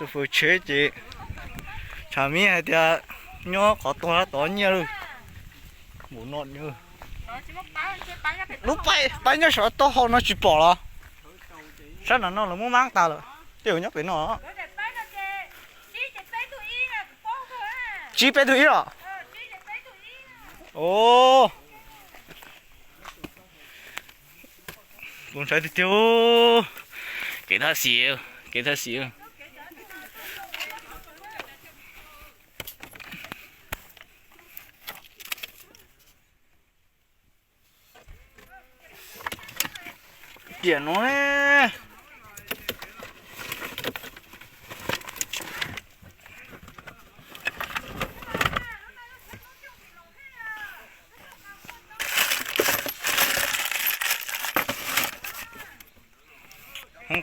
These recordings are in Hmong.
Fwm tsheb ces tshav miv hais tias nyob qhov tuag tod nyiaj lawm. Npaum no lub paib pab nyob saum tau hau no tsis pom los? Sab nram no lawv muab mab tas lawm, tej zaum nyob pem no. Tsib peb tug ib los? Tus ntshai tiag tiag. Kev thab xis, kev thab xis. Tiam no hoob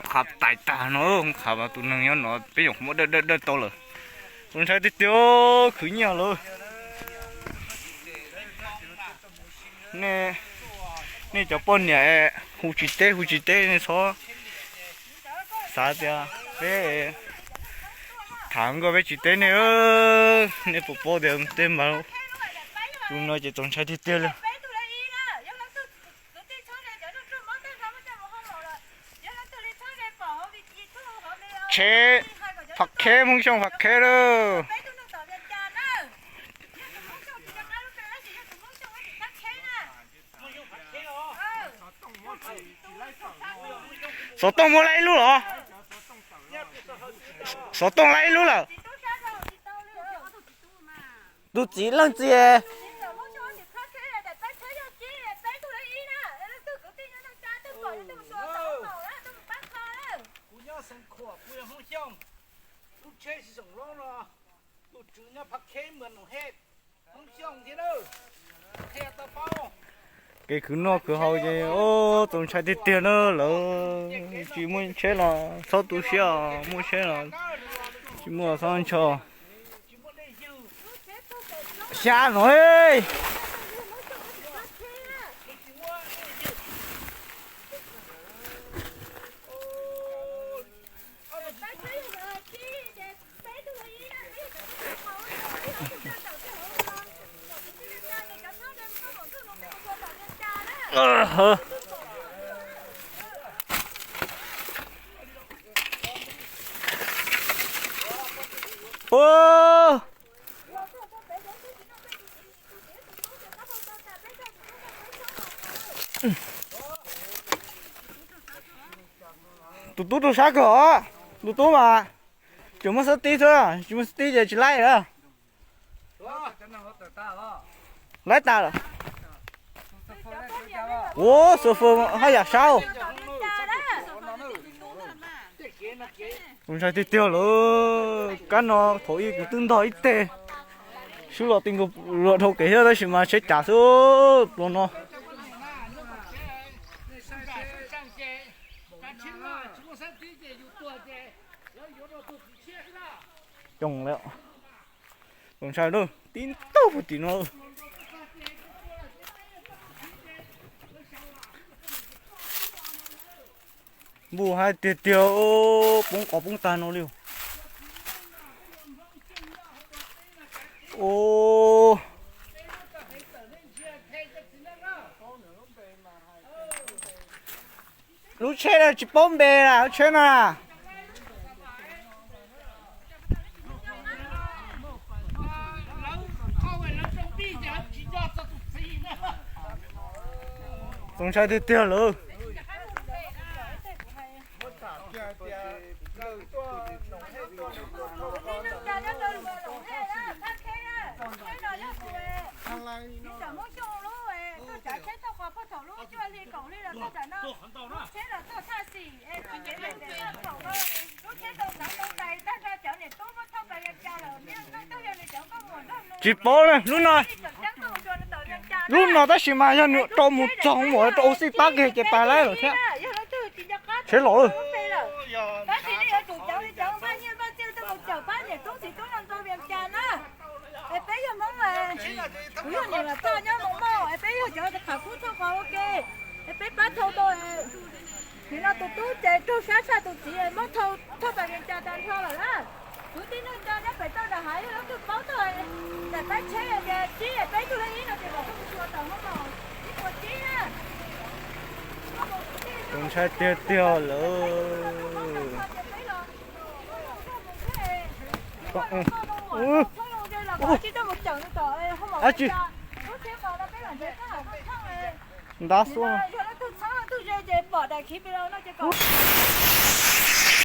qhav tais tag no, hoob qhav mas tus neeg nyob no peb nyuam qhuav muab dawj dawj dawj tau lawm. Tus ntshai tiag tiag khwv nyiaj lawm. Nej cov poj niam hu tsis teb hu tsis teb nej txhob xav tias peb tham nkauj peb tsis teb nej. Nej puas paub tias tej mas tus no ces txaus ntshai tiag tiag li. Tsheb Pham Kheb, Hmoob Xyooj Pham Kheb lawm. Xov tooj muaj laib ib lub los? Xov tooj laib ib lub lawm. Tus txiv leej txiv. Kuv nyob Xeev Khuam, kuv yog Hmoob Xyooj. Lub tsheb Xyooj Lob no, tus tswv nyob Pham Kheb, Mws Noom Hej, Hmoob Xyooj thiab na. Qhia tau paub. Kev khwv noj khwv haus ces txaus ntshai tiag tiag na. Lawv tsis muaj tsheb los txhob tu siab os, muaj tsheb los tsis muaj txhob ntshaw. Xya no. Tus tub tu sab kawg os. Tus tub mas tseem muaj xab tib xwb, tsis muaj xab tib ces tsis laib lawm. Laib tas lawm. Ua xu fu haj yam sab. Tus ntshai tiag tiag lawm, kab no thaum ub kuv twb ntog ib teg. Sub los ti nkaus luag dhau kev thiab tab sis mas tsheb cav xwb pluas no. Coo lawm. Tus ntshai lawm, tib ntaug puag tim no. Npuj hab tiag tiag, poob qov poob tag no li. Lub tsheb no tsis paub npe na, lub tsheb no na. Tus ntshai tiag tiag lawm. Tsis paub lub no, lub no tab sis mas yog nws rau mus txog mus rau ua xij pab kiag ces pas laib lawm thiab. Tsheb los lawm. Peb yog cov qhov kub thauj qhov ua ke, es peb pab thau tau. Nim no tus tub ces raug sab tshaj tus txiv muab thauj pas Vias Cas tas nrho lawm na. Kwv tij neej tsa nyob pem toj nram hav yog leej twg paub tau daim peb tsheb tias tsib peb tug leej ib no ces kom tuaj mus xyuas tawm hauv los, ib puas tsib na. Kuv ntshai tiag tiag lawm. Dab tsi? Ntab xwb.